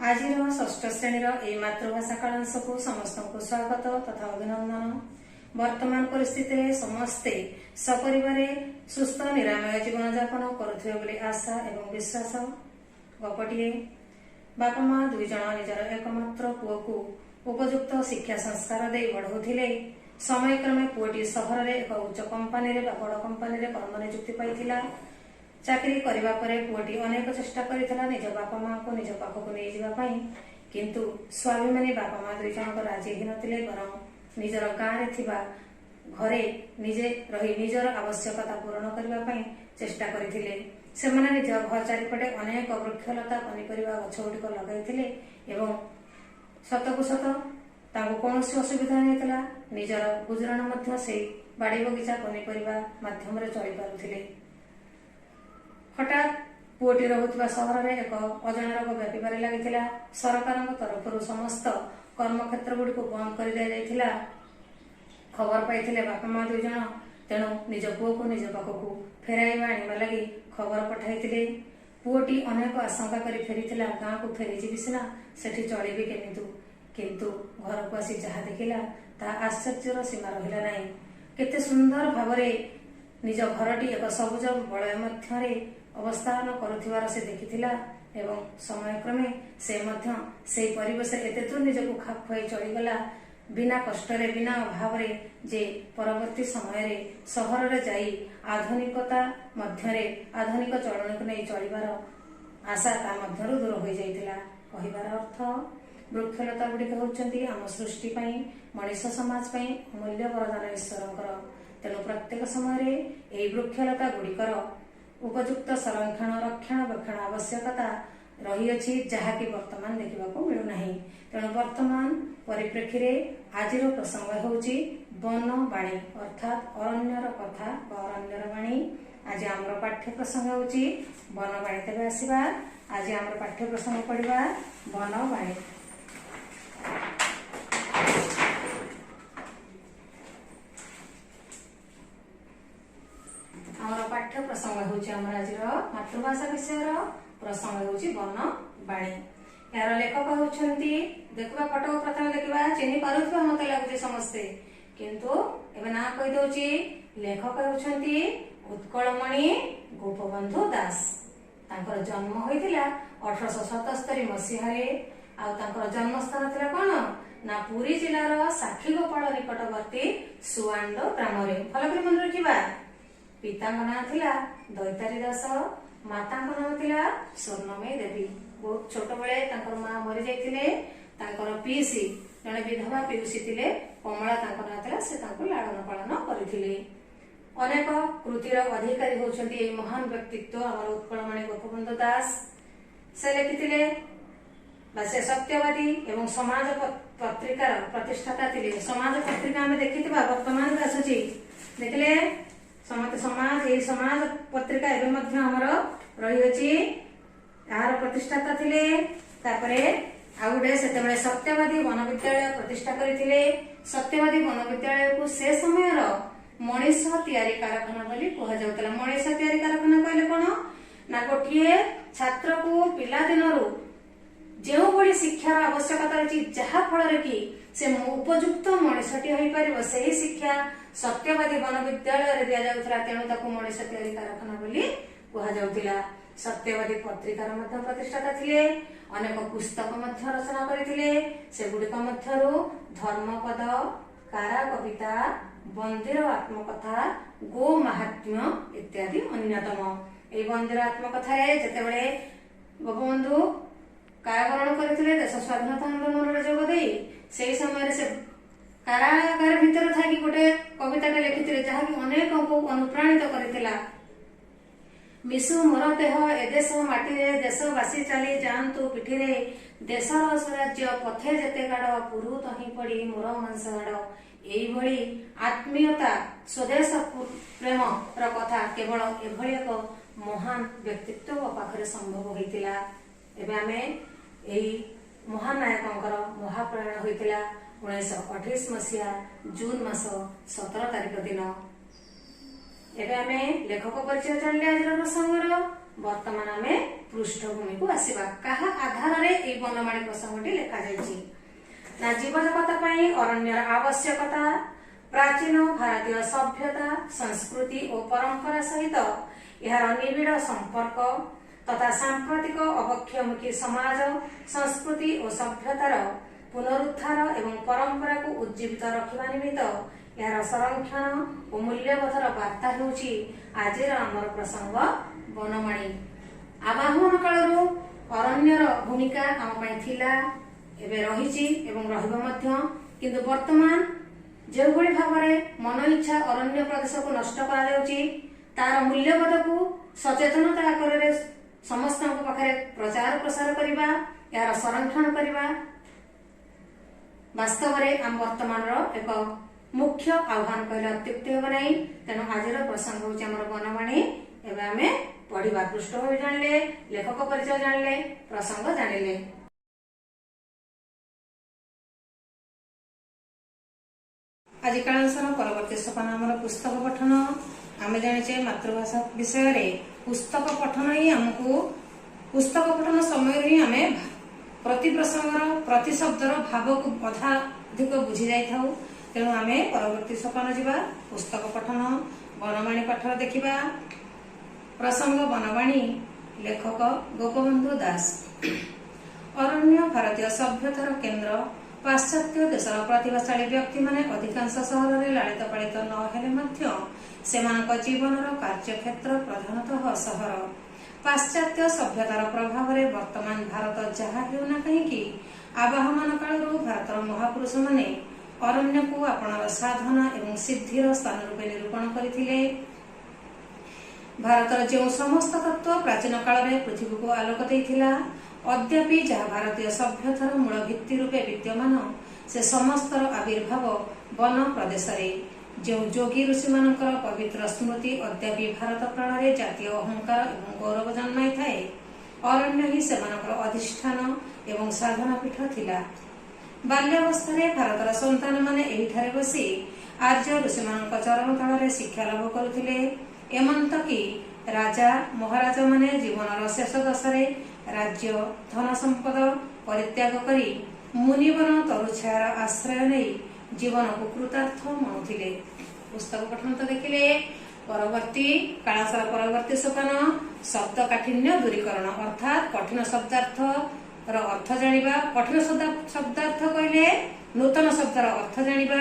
ଆଜିର ଷଷ୍ଠ ଶ୍ରେଣୀର ଏହି ମାତୃଭାଷା କାଳାଂଶକୁ ସମସ୍ତଙ୍କୁ ସ୍ୱାଗତ ତଥା ଅଭିନନ୍ଦନ। ବର୍ତ୍ତମାନ ପରିସ୍ଥିତିରେ ସମସ୍ତେ ସପରିବାରେ ସୁସ୍ଥ ନିରାମୟ ଜୀବନଯାପନ କରୁଥିବେ ବୋଲି ଆଶା ଏବଂ ବିଶ୍ୱାସ। ଗପଟିଏ। ବାପା ମା ଦୁଇ ଜଣ ନିଜର ଏକମାତ୍ର ପୁଅକୁ ଉପଯୁକ୍ତ ଶିକ୍ଷା ସଂସ୍କାର ଦେଇ ବଢ଼ଉଥିଲେ। ସମୟକ୍ରମେ ପୁଅଟି ସହରରେ ଏକ ଉଚ୍ଚ କମ୍ପାନୀରେ ବା ବଡ଼ କମ୍ପାନୀରେ କର୍ମ ନିଯୁକ୍ତି ପାଇଥିଲା। ଚାକିରି କରିବା ପରେ ପୁଅଟି ଅନେକ ଚେଷ୍ଟା କରିଥିଲା ନିଜ ବାପା ମାଙ୍କୁ ନିଜ ପାଖକୁ ନେଇଯିବା ପାଇଁ, କିନ୍ତୁ ସ୍ୱାଭିମାନୀ ବାପା ମା ଦୁଇ ଜଣଙ୍କ ରାଜି ହେଇନଥିଲେ। ବରଂ ନିଜର ଗାଁରେ ଥିବା ଘରେ ନିଜେ ରହି ନିଜର ଆବଶ୍ୟକତା ପୂରଣ କରିବା ପାଇଁ ଚେଷ୍ଟା କରିଥିଲେ। ସେମାନେ ନିଜ ଘର ଚାରିପଟେ ଅନେକ ବୃକ୍ଷଲତା, ପନିପରିବା ଗଛ ଗୁଡ଼ିକ ଲଗାଇଥିଲେ ଏବଂ ସତକୁ ସତ ତାଙ୍କୁ କୌଣସି ଅସୁବିଧା ହେଉନଥିଲା। ନିଜର ଗୁଜୁରାଣ ମଧ୍ୟ ସେଇ ବାଡ଼ି ବଗିଚା ପନିପରିବା ମାଧ୍ୟମରେ ଚଳିପାରୁଥିଲେ। ହଠାତ୍ ପୁଅଟି ରହୁଥିବା ସହରରେ ଏକ ଅଜଣା ରୋଗ ବ୍ୟାପିବାରେ ଲାଗିଥିଲା। ସରକାରଙ୍କ ତରଫରୁ ସମସ୍ତ କର୍ମକ୍ଷେତ୍ର ଗୁଡ଼ିକୁ ବନ୍ଦ କରିଦିଆଯାଇଥିଲା। ଖବର ପାଇଥିଲେ ବାପା ମା ଦୁଇ ଜଣ, ତେଣୁ ନିଜ ପୁଅକୁ ନିଜ ପାଖକୁ ଫେରାଇବା ଆଣିବା ଲାଗି ଖବର ପଠାଇଥିଲେ। ପୁଅଟି ଅନେକ ଆଶଙ୍କା କରି ଫେରିଥିଲା। ଗାଁକୁ ଫେରିଯିବି ସିନା, ସେଠି ଚଳିବି କେମିତି? କିନ୍ତୁ ଘରକୁ ଆସି ଯାହା ଦେଖିଲା ତାହା ଆଶ୍ଚର୍ଯ୍ୟର ସୀମା ରହିଲା ନାହିଁ। କେତେ ସୁନ୍ଦର ଭାବରେ ନିଜ ଘରଟି ଏକ ସବୁଜ ବଳୟ ମଧ୍ୟରେ ଅବସ୍ଥାନ କରୁଥିବାର ସେ ଦେଖିଥିଲା ଏବଂ ସମୟକ୍ରମେ ସେ ମଧ୍ୟ ସେହି ପରିବେଶ ଏତେ ଦୂର ନିଜକୁ ଖାପ ଖୁଆଇ ଚଳିଗଲା ବିନା କଷ୍ଟରେ, ବିନା ଅଭାବରେ, ଯେ ପରବର୍ତ୍ତୀ ସମୟରେ ସହରରେ ଯାଇ ଆଧୁନିକତା ମଧ୍ୟରେ ଆଧୁନିକ ଚଳଣିକୁ ନେଇ ଚଳିବାର ଆଶା ତା ମଧ୍ୟରୁ ଦୂର ହୋଇଯାଇଥିଲା। କହିବାର ଅର୍ଥ, ବୃକ୍ଷଲତା ଗୁଡ଼ିକ ହେଉଛନ୍ତି ଆମ ସୃଷ୍ଟି ପାଇଁ, ମଣିଷ ସମାଜ ପାଇଁ ଅମୂଲ୍ୟ ବରଦାନ ଈଶ୍ୱରଙ୍କର। ତେଣୁ ପ୍ରତ୍ୟେକ ସମୟରେ ଏହି ବୃକ୍ଷଲତା ଗୁଡ଼ିକର ଉପଯୁକ୍ତ ସଂରକ୍ଷଣ, ରକ୍ଷଣାବେକ୍ଷଣ ଆବଶ୍ୟକତା ରହିଅଛି, ଯାହାକି ବର୍ତ୍ତମାନ ଦେଖିବାକୁ ମିଳୁନାହିଁ। ତେଣୁ ବର୍ତ୍ତମାନ ପରିପ୍ରେକ୍ଷୀରେ ଆଜିର ପ୍ରସଙ୍ଗ ହେଉଛି ବନବାଣୀ, ଅର୍ଥାତ୍ ଅରଣ୍ୟର କଥା ବା ଅରଣ୍ୟର ବାଣୀ। ଆଜି ଆମର ପାଠ୍ୟ ପ୍ରସଙ୍ଗ ହେଉଛି ବନବାଣୀ। ତେବେ ଆସିବା, ଆଜି ଆମର ପାଠ୍ୟ ପ୍ରସଙ୍ଗ ପଢିବା ବନବାଣୀ। ଆମର ପାଠ୍ୟ ପ୍ରସଙ୍ଗ ହେଉଛି, ଆମର ଆଜିର ମାତୃଭାଷା ବିଷୟର ପ୍ରସଙ୍ଗ ହେଉଛି ବନବାଣୀ। ଏହାର ଲେଖକ ହେଉଛନ୍ତି, ଦେଖିବା ଫଟୋକୁ ପ୍ରଥମେ ଦେଖିବା, ଚିହ୍ନି ପାରୁଥିବା ମତେ ଲାଗୁଛି ସମସ୍ତେ, କିନ୍ତୁ ଏବେ ନାଁ କହିଦଉଛି। ଲେଖକ ହେଉଛନ୍ତି ଉତ୍କଳମଣି ଗୋପବନ୍ଧୁ ଦାସ। ତାଙ୍କର ଜନ୍ମ ହୋଇଥିଲା 1877 ମସିହାରେ। ଆଉ ତାଙ୍କର ଜନ୍ମସ୍ଥାନ ଥିଲା କଣ ନା ପୁରୀ ଜିଲ୍ଲାର ସାକ୍ଷୀଗୋପାଳ ନିକଟବର୍ତ୍ତୀ ସୁଆଣ୍ଡ ଗ୍ରାମରେ। ଭଲ କରି ମନେ ରଖିବା। ପିତାଙ୍କ ନାଁ ଥିଲା ଦୈତାରୀ ଦାସ, ମାତାଙ୍କ ନାଁ ଥିଲା ସ୍ୱର୍ଣ୍ଣମୟୀ ଦେବୀ। ବହୁତ ଛୋଟବେଳେ ତାଙ୍କର ମା ମରିଯାଇଥିଲେ। ତାଙ୍କର ପିଇସି, ଜଣେ ବିଧବା ପିଉସୀ ଥିଲେ, କମଳା ତାଙ୍କ ନାଁ ଥିଲା, ସେ ତାଙ୍କୁ ଲାଳନ ପାଳନ କରିଥିଲେ। ଅନେକ କୃତିର ଅଧିକାରୀ ହଉଛନ୍ତି ଏଇ ମହାନ ବ୍ୟକ୍ତିତ୍ୱ ଆମର ଉତ୍କଳମଣି ଗୋପବନ୍ଧୁ ଦାସ। ସେ ଲେଖିଥିଲେ ବା ସେ ସତ୍ୟବାଦୀ ଏବଂ ସମାଜ ପତ୍ରିକାର ପ୍ରତିଷ୍ଠାତା ଥିଲେ। ସମାଜ ପତ୍ରିକା ଆମେ ଦେଖିଥିବା, ବର୍ତ୍ତମାନ ବି ଆସୁଛି, ଦେଖିଲେ ସମସ୍ତେ ସମାଜ। ଏଇ ସମାଜ ପତ୍ରିକା ଏବେ ମଧ୍ୟ ଆମର ରହିଅଛି, ଏହାର ପ୍ରତିଷ୍ଠାତା ଥିଲେ। ତାପରେ ଆଉ ଗୋଟେ, ସେତେବେଳେ ସତ୍ୟବାଦୀ ବନବିଦ୍ୟାଳୟ ପ୍ରତିଷ୍ଠା କରିଥିଲେ। ସତ୍ୟବାଦୀ ବନବିଦ୍ୟାଳୟକୁ ସେ ସମୟର ମଣିଷ ତିଆରି କାରଖାନା ବୋଲି କୁହାଯାଉଥିଲା। ମଣିଷ ତିଆରି କାରଖାନା କହିଲେ କଣ ନା ଗୋଟିଏ ଛାତ୍ରକୁ ପିଲାଦିନରୁ ଯେଉଁଭଳି ଶିକ୍ଷାର ଆବଶ୍ୟକତା ରହିଛି, ଯାହା ଫଳରେ କି ସେ ଉପଯୁକ୍ତ ମଣିଷଟି ହୋଇପାରିବ, ସେହି ଶିକ୍ଷା ସତ୍ୟବାଦୀ ବନବିଦ୍ୟାଳୟରେ ଦିଆଯାଉଥିଲା। ତେଣୁ ତାକୁ ମଣିଷ ତିଆରି କାରଖାନା ବୋଲି କୁହାଯାଉଥିଲା। ସତ୍ୟବାଦୀ ପତ୍ରିକାର ମଧ୍ୟ ପ୍ରତିଷ୍ଠାତା ଥିଲେ। ଅନେକ ପୁସ୍ତକ ମଧ୍ୟ ରଚନା କରିଥିଲେ। ସେଗୁଡ଼ିକ ମଧ୍ୟରୁ ଧର୍ମପଦ, କାରା କବିତା, ବନ୍ଦିର ଆତ୍ମକଥା, ଗୋ ମାହାତ୍ମ୍ୟ ଇତ୍ୟାଦି ଅନ୍ୟତମ। ଏଇ ବନ୍ଦିର ଆତ୍ମକଥାରେ ଯେତେବେଳେ ଗୋପବନ୍ଧୁ କାରାବରଣ କରିଥିଲେ ଦେଶ ସ୍ୱାଧୀନତା ଆନ୍ଦୋଳନରେ ଯୋଗ ଦେଇ, ସେଇ ସମୟରେ ସେ କାରାଗାର ଭିତରେ ଥାଇକି ଗୋଟେ କବିତାଟେ ଲେଖିଥିଲେ, ଯାହାକି ଅନେକଙ୍କୁ ଅନୁପ୍ରାଣିତ କରିଥିଲା। ମିଶୁ ମୋର ଦେହ ଏଦେଶ ମାଟିରେ, ଦେଶବାସୀ ଚାଲି ଯାଆନ୍ତୁ ପିଠିରେ, ଦେଶର ସ୍ୱରାଜ୍ୟ ପଥେ ଯେତେ ଗାଡ଼, ପୁରୁ ତହିଁ ପଡି ମୋର ମାଂସ ହାଡ଼। ଏଇଭଳି ଆତ୍ମୀୟତା, ସ୍ୱଦେଶ ପ୍ରେମର କଥା କେବଳ ଏଭଳି ଏକ ମହାନ ବ୍ୟକ୍ତିତ୍ୱ ପାଖରେ ସମ୍ଭବ ହୋଇଥିଲା। ଏବେ ଆମେ ଏଇ ମହାନାୟକଙ୍କର ମହାପ୍ରୟାଣ ହୋଇଥିଲା 1928 ମସିହା ଜୁନ ମାସ 17 ତାରିଖ ଦିନ। ଏବେ ଆମେ ଲେଖକ ପରିଚୟ ଜାଣିଲେ ଆଜିର ପ୍ରସଙ୍ଗର। ବର୍ତ୍ତମାନ ଆମେ ପୃଷ୍ଠଭୂମିକୁ ଆସିବା। କାହା ଆଧାରରେ ଏଇ ବନବାଣୀ ପ୍ରସଙ୍ଗଟି ଲେଖାଯାଇଛି ନା, ଜୀବଜଗତ ପାଇଁ ଅରଣ୍ୟର ଆବଶ୍ୟକତା, ପ୍ରାଚୀନ ଭାରତୀୟ ସଭ୍ୟତା, ସଂସ୍କୃତି ଓ ପରମ୍ପରା ସହିତ ଏହାର ନିବିଡ଼ ସମ୍ପର୍କ ତଥା ସାମ୍ପ୍ରତିକ ଅବକ୍ଷୟମୁଖୀ ସମାଜ, ସଂସ୍କୃତି ଓ ସଭ୍ୟତାର ପୁନରୁଦ୍ଧାର ଏବଂ ପରମ୍ପରାକୁ ଉଜ୍ଜୀବିତ ରଖିବା ନିମିତ୍ତ ଏହାର ସଂରକ୍ଷଣ ଓ ମୂଲ୍ୟବୋଧର ବାର୍ତ୍ତା ହେଉଛି ଆଜିର ଆମର ପ୍ରସଙ୍ଗ ବନବାଣୀ। ଆବାହନ କାଳରୁ ଅରଣ୍ୟର ଭୂମିକା ଆମ ପାଇଁ ଥିଲା, ଏବେ ରହିଛି ଏବଂ ରହିବ ମଧ୍ୟ। କିନ୍ତୁ ବର୍ତ୍ତମାନ ଯେଉଁଭଳି ଭାବରେ ମନ ଇଚ୍ଛା ଅରଣ୍ୟ ପ୍ରଦେଶକୁ ନଷ୍ଟ କରାଯାଉଛି, ତାର ମୂଲ୍ୟବୋଧକୁ ସଚେତନତା ଆକାରରେ ସମସ୍ତଙ୍କ ପାଖରେ ପ୍ରଚାର ପ୍ରସାର କରିବା, ଏହାର ସଂରକ୍ଷଣ କରିବା ବାସ୍ତବରେ ଆମ ବର୍ତ୍ତମାନର ଏକ ମୁଖ୍ୟ ଆହ୍ୱାନ କହିଲେ ଅତ୍ୟୁକ୍ତି ହେବ ନାହିଁ। ତେଣୁ ଆଜିର ପ୍ରସଙ୍ଗ ହେଉଛି ଆମର ବନବାଣୀ। ଏବେ ଆମେ ପଢିବା। ପୃଷ୍ଠଭୂମି ଜାଣିଲେ, ଲେଖକ ପରିଚୟ ଜାଣିଲେ, ପ୍ରସଙ୍ଗ ଜାଣିଲେ। ଆଜି କାଳାଂଶର ପରବର୍ତ୍ତୀ ସୋପାନ ଆମର ପୁସ୍ତକ ପଠନ। ଆମେ ଜାଣିଛେ ମାତୃଭାଷା ବିଷୟରେ ପୁସ୍ତକ ପଠନ ହିଁ ଆମକୁ, ପୁସ୍ତକ ପଠନ ସମୟରେ ହିଁ ଆମେ ପ୍ରତି ପ୍ରସଙ୍ଗର ପ୍ରତି ଶବ୍ଦର ଭାବକୁ ଅଧାଧିକ ବୁଝି ଯାଇଥାଉ। ତେଣୁ ଆମେ ପରବର୍ତ୍ତୀ ସୋପାନ ଯିବା, ପୁସ୍ତକ ପଠନ। ବନବାଣୀ ପାଠ ଦେଖିବା। ପ୍ରସଙ୍ଗ ବନବାଣୀ, ଲେଖକ ଗୋପବନ୍ଧୁ ଦାସ। ଅରଣ୍ୟ ଭାରତୀୟ ସଭ୍ୟତାର କେନ୍ଦ୍ର। ପାଶ୍ଚାତ୍ୟ ଦେଶର ପ୍ରତିଭାଶାଳୀ ବ୍ୟକ୍ତିମାନେ ଅଧିକାଂଶ ସହରରେ ଲାଳିତ ପାଳିତ ନ ହେଲେ ମଧ୍ୟ ସେମାନଙ୍କ ଜୀବନର କାର୍ଯ୍ୟକ୍ଷେତ୍ର ପ୍ରଧାନତଃ ସହର। ପାଶ୍ଚାତ୍ୟ ସଭ୍ୟତାର ପ୍ରଭାବରେ ବର୍ତ୍ତମାନ ଭାରତ ଯାହା ହେଉନା କାହିଁକି, ଆବାହମାନ କାଳରୁ ଭାରତର ମହାପୁରୁଷମାନେ ଅରଣ୍ୟକୁ ଆପଣାର ସାଧନା ଏବଂ ସିଦ୍ଧିର ସ୍ଥାନ ରୂପେ ନିରୂପଣ କରିଥିଲେ। ଭାରତର ଯେଉଁ ସମସ୍ତ ତତ୍ତ୍ୱ ପ୍ରାଚୀନ କାଳରେ ପୃଥିବୀକୁ ଆଲୋକ ଦେଇଥିଲା, ଅଦ୍ୟାପି ଯାହା ଭାରତୀୟ ସଭ୍ୟତାର ମୂଳ ଭିତ୍ତି ରୂପେ ବିଦ୍ୟମାନ, ସେ ସମସ୍ତର ଆବିର୍ଭାବ ବନ ପ୍ରଦେଶରେ। ଯେଉଁ ଯୋଗୀ ଋଷିମାନଙ୍କର ପବିତ୍ର ସ୍ମୃତି ଅଦ୍ୟାପି ଭାରତ ପ୍ରାଣରେ ଜାତୀୟ ଅହଙ୍କାର ଏବଂ ଗୌରବ ଜନ୍ମାଇଥାଏ, ଅରଣ୍ୟ ହିଁ ସେମାନଙ୍କର ଅଧିଷ୍ଠାନ ଏବଂ ସାଧନା ପୀଠ ଥିଲା। ବାଲ୍ୟାବସ୍ଥାରେ ଭାରତର ସନ୍ତାନମାନେ ଏହିଠାରେ ବସି ଆର୍ଯ୍ୟ ଋଷିମାନଙ୍କ ଚରଣ ତଳରେ ଶିକ୍ଷା ଲାଭ କରୁଥିଲେ। ଏମନ୍ତ କି ରାଜା ମହାରାଜାମାନେ ଜୀବନର ଶେଷ ଦଶାରେ ରାଜ୍ୟ ଧନ ସମ୍ପଦ ପରିତ୍ୟାଗ କରି ମୁନିବନ ତରୁଛାୟାର ଆଶ୍ରୟ ନେଇ ଜୀବନକୁ କୃତାର୍ଥ ମଣୁଥିଲେ। ପୁସ୍ତକ ପଠନ ତ ଦେଖିଲେ। ପରବର୍ତ୍ତୀ କାଳାଂଶର ପରବର୍ତ୍ତୀ ସୋପାନ ଶବ୍ଦ କାଠିନ୍ୟ ଦୂରୀକରଣ, ଅର୍ଥାତ୍ କଠିନ ଶବ୍ଦାର୍ଥ ର ଅର୍ଥ ଜାଣିବା। କଠିନ ଶବ୍ଦାର୍ଥ କହିଲେ ନୂତନ ଶବ୍ଦର ଅର୍ଥ ଜାଣିବା,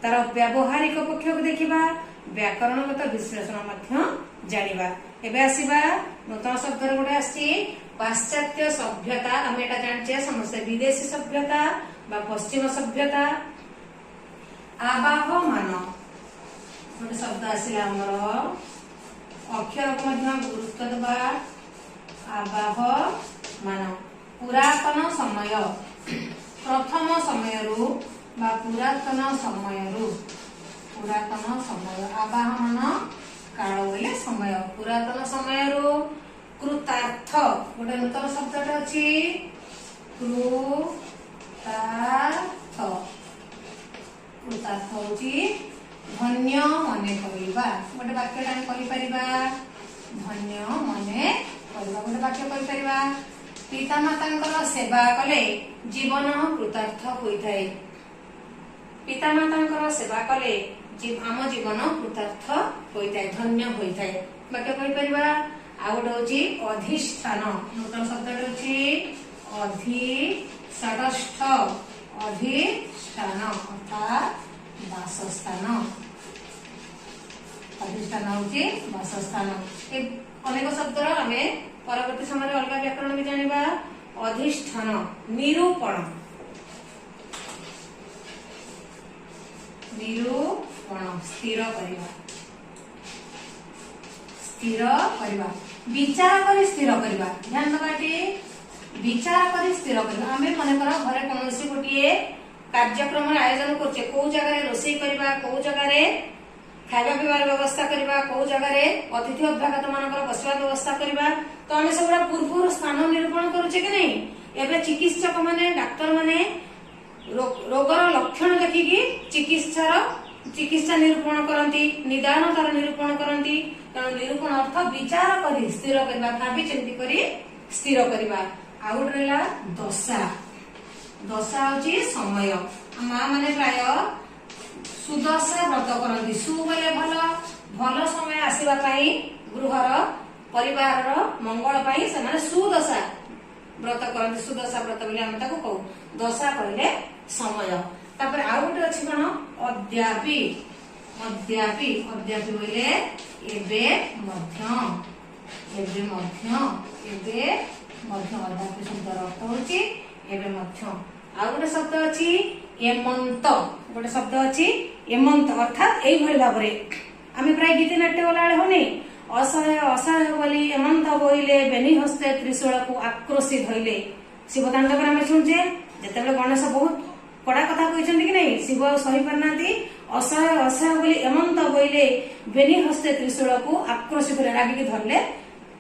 ତାର ବ୍ୟାବହାରିକ ପକ୍ଷକୁ ଦେଖିବା, ବ୍ୟାକରଣଗତ ବିଶ୍ଳେଷଣ ମଧ୍ୟ ଜାଣିବା। ଏବେ ଆସିବା ନୂତନ ଶବ୍ଦର ଗୋଟେ ଆସିଛି ପାଶ୍ଚାତ୍ୟ ସଭ୍ୟତା। ଆମେ ଏଟା ଜାଣିଛେ ସମସ୍ତେ, ବିଦେଶୀ ସଭ୍ୟତା ବା ପଶ୍ଚିମ ସଭ୍ୟତା। ଆବାହମାନ ଗୋଟେ ଶବ୍ଦ ଆସିଲା ଆମର, ଅକ୍ଷରକୁ ମଧ୍ୟ ଗୁରୁତ୍ୱ ଦେବା। ଆବାହମାନ ପୁରାତନ ସମୟ, ପ୍ରଥମ ସମୟରୁ ବା ପୁରାତନ ସମୟରୁ, ପୁରାତନ ସମୟ। ଆବାହମାନ କାଳ ବୋଇଲେ ସମୟ, ପୁରାତନ ସମୟରୁ। କୃତାର୍ଥ ଗୋଟେ ନୂତନ ଶବ୍ଦଟା ଅଛି, କୃତାର୍ଥ। କୃତାର୍ଥ ହଉଛି ଧନ୍ୟ ମନେ କରିବା। ଗୋଟେ ବାକ୍ୟଟା ଆମେ କହିପାରିବା, ଧନ୍ୟ ମନେ କରିବା ଗୋଟେ ବାକ୍ୟ କହିପାରିବା। ପିତାମାତାଙ୍କର ସେବା କଲେ ଜୀବନ କୃତାର୍ଥ ହୋଇଥାଏ। ପିତାମାତାଙ୍କର ସେବା କଲେ ଆମ ଜୀବନ କୃତାର୍ଥ ହୋଇଥାଏ, ଧନ୍ୟ ହୋଇଥାଏ, ବାକ୍ୟ କହିପାରିବା। ଆଉ ଗୋଟେ ହଉଛି ଅଧିଷ୍ଠାନ, ନୂତନ ଶବ୍ଦଟା ହଉଛି ଅଧି ଷଷ୍ଠ, ଅଧିଷ୍ଠାନ ଅର୍ଥାତ୍ ବାସସ୍ଥାନ। ଅଧିଷ୍ଠାନ ହଉଛି ବାସସ୍ଥାନ। ଏ ଅନେକ ଶବ୍ଦର ଆମେ ପରବର୍ତ୍ତୀ ସମୟରେ ଅଲଗା ବ୍ୟାକରଣ ବି ଜାଣିବା। ଅଧିଷ୍ଠାନ ନିରୂପଣ, ନିରୂପଣ ସ୍ଥିର କରିବା, ସ୍ଥିର କରିବା, ବିଚାର କରି ସ୍ଥିର କରିବା। ଧ୍ୟାନ ଦେବା ଏଠି, ବିଚାର କରି ସ୍ଥିର କରିବା। ଆମେ ମନେକର ଘରେ କୌଣସି ଗୋଟିଏ କାର୍ଯ୍ୟକ୍ରମର ଆୟୋଜନ କରୁଛେ, କୋଉ ଜାଗାରେ ରୋଷେଇ କରିବା, କୋଉ ଜାଗାରେ ଖାଇବା ପିଇବାର ବ୍ୟବସ୍ଥା କରିବା, କୋଉ ଜାଗାରେ ଅତିଥି ଅଭ୍ୟାଗତ ମାନଙ୍କର ବସିବା ବ୍ୟବସ୍ଥା କରିବା, ତ ଆମେ ସେଗୁଡା ପୂର୍ବରୁ ସ୍ଥାନ ନିରୂପଣ କରୁଛେ କି ନାଇଁ? ଏବେ ଚିକିତ୍ସକ ମାନେ, ଡାକ୍ତର ମାନେ ରୋଗର ଲକ୍ଷଣ ଦେଖିକି ଚିକିତ୍ସାର ଚିକିତ୍ସା ନିରୂପଣ କରନ୍ତି, ନିଦାନ ତାର ନିରୂପଣ କରନ୍ତି। ତେଣୁ ନିରୂପଣ ଅର୍ଥ ବିଚାର କରି ସ୍ଥିର କରିବା, ଭାବି ଚିନ୍ତି କରି ସ୍ଥିର କରିବା। ଆଉ ଗୋଟେ ରହିଲା ଦଶା। ଦଶା ହଉଛି ସମୟ। ମା ମାନେ ପ୍ରାୟ ସୁଦଶା ବ୍ରତ କରନ୍ତି। ସୁ ବୋଲେ ଭଲ, ଭଲ ସମୟ ଆସିବା ପାଇଁ, ଗୃହର ପରିବାରର ମଙ୍ଗଳ ପାଇଁ ସେମାନେ ସୁଦଶା ବ୍ରତ କରନ୍ତି। ସୁଦଶା ବ୍ରତ ବୋଲି ଆମେ ତାକୁ କହୁ। ଦଶା କହିଲେ ସମୟ। ତାପରେ ଆଉ ଗୋଟେ ଅଛି କଣ? ଅଦ୍ୟାପି। ଅଦ୍ୟାପି, ଅଦ୍ୟାପି ବୋଇଲେ ଏବେ ମଧ୍ୟ, ଏବେ ମଧ୍ୟ, ଏବେ ମଧ୍ୟ। ଅଦ୍ୟାପି ଶବ୍ଦର ଅର୍ଥ ହଉଛି ଏବେ ମଧ୍ୟ। ଆଉ ଗୋଟେ ଶବ୍ଦ ଅଛି ଏମନ୍ତ। ଗୋଟେ ଶବ୍ଦ ଅଛି ଏମନ୍ତ, ଅର୍ଥାତ୍ ଏଇଭଳି ଭାବରେ। ଆମେ ପ୍ରାୟ ଗୀତି ନାଟ୍ୟ ଗଲାବେଳେ ହଉନି, ଅସହ୍ୟ ଅସହ୍ୟ ବୋଲି ଏମନ୍ତ ବୋଇଲେ, ବେନି ହସ୍ତେ ତ୍ରିଶୂଳକୁ ଆକ୍ରୋଶି ଧଇଲେ। ଶିବ ତାଣ୍ଡବରେ ଆମେ ଶୁଣୁଛେ, ଯେତେବେଳେ ଗଣେଶ ବହୁତ କଡା କଥା କହିଛନ୍ତି କି ନାଇଁ, ଶିବ ଆଉ ସହି ପାରୁନାହାନ୍ତି। ଅସହ୍ୟ ଅସହ୍ୟ ବୋଲି ଏମନ୍ତ ବୋଇଲେ, ବେନି ହସ୍ତେ ତ୍ରିଶୂଳକୁ ଆକ୍ରୋଶି ଧରିଲେ, ରାଗିକି ଧରିଲେ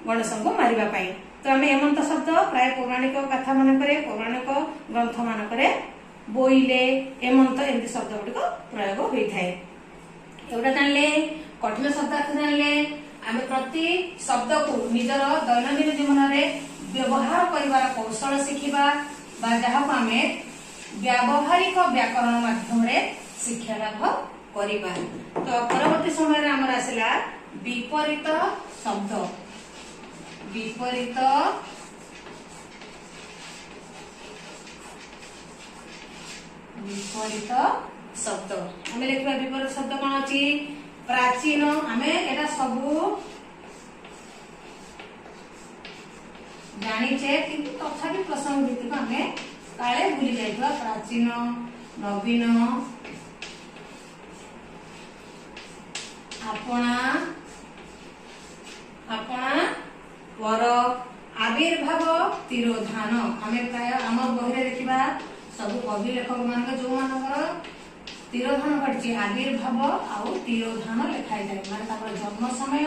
ଗଣେଶଙ୍କୁ ମାରିବା ପାଇଁ। ତ ଆମେ ଏମନ୍ତ ଶବ୍ଦ ପ୍ରାୟ ପୌରାଣିକ କଥା ମାନଙ୍କରେ, ପୌରାଣିକ ଗ୍ରନ୍ଥ ମାନଙ୍କରେ ବୋଇଲେ, ଏମନ୍ତ ଏମିତି ଶବ୍ଦ ଗୁଡିକ ପ୍ରୟୋଗ ହୋଇଥାଏ। ଏଗୁଡ଼ା ଜାଣିଲେ, କଠିନ ଶବ୍ଦାର୍ଥ ଜାଣିଲେ, ଆମେ ପ୍ରତି ଶବ୍ଦକୁ ନିଜର ଦୈନନ୍ଦିନ ଜୀବନରେ ବ୍ୟବହାର କରିବାର କୌଶଳ ଶିଖିବା, ବା ଯାହାକୁ ଆମେ ବ୍ୟାବହାରିକ ବ୍ୟାକରଣ ମାଧ୍ୟମରେ ଶିକ୍ଷା ଲାଭ କରିବା। ତ ପରବର୍ତ୍ତୀ ସମୟରେ ଆମର ଆସିଲା ବିପରୀତ ଶବ୍ଦ। ବିପରୀତ ବିପରୀତ ଶବ୍ଦ ଆମେ ଲେଖିବା। ବିପରୀତ ଶବ୍ଦ କଣ ଅଛି? ପ୍ରାଚୀନ। ଆମେ ଏଟା ସବୁ ଜାଣିଛେ, କିନ୍ତୁ ତଥାପି ପ୍ରସଙ୍ଗ ଭିତ୍ତିକ ଆମେ କାଳେ ଭୁଲି ଯାଇଥିବା। ପ୍ରାଚୀନ, ନବୀନ, ଆପଣା, ଆପଣା, ପର, ଆବିର୍ଭାବ, ତିରୋଧାନ। ଆମେ ପ୍ରାୟ ଆମ ବହିରେ ଦେଖିବା ସବୁ କବି ଲେଖକ ମାନଙ୍କ ଯୋଉମାନଙ୍କର ତିରୋଧାନ ଘଟିଛି, ଆବିର୍ଭାବ ଆଉ ତିରୋଧାନ ଲେଖା ହେଇଥାଏ, ମାନେ ତାଙ୍କର ଜନ୍ମ ସମୟ,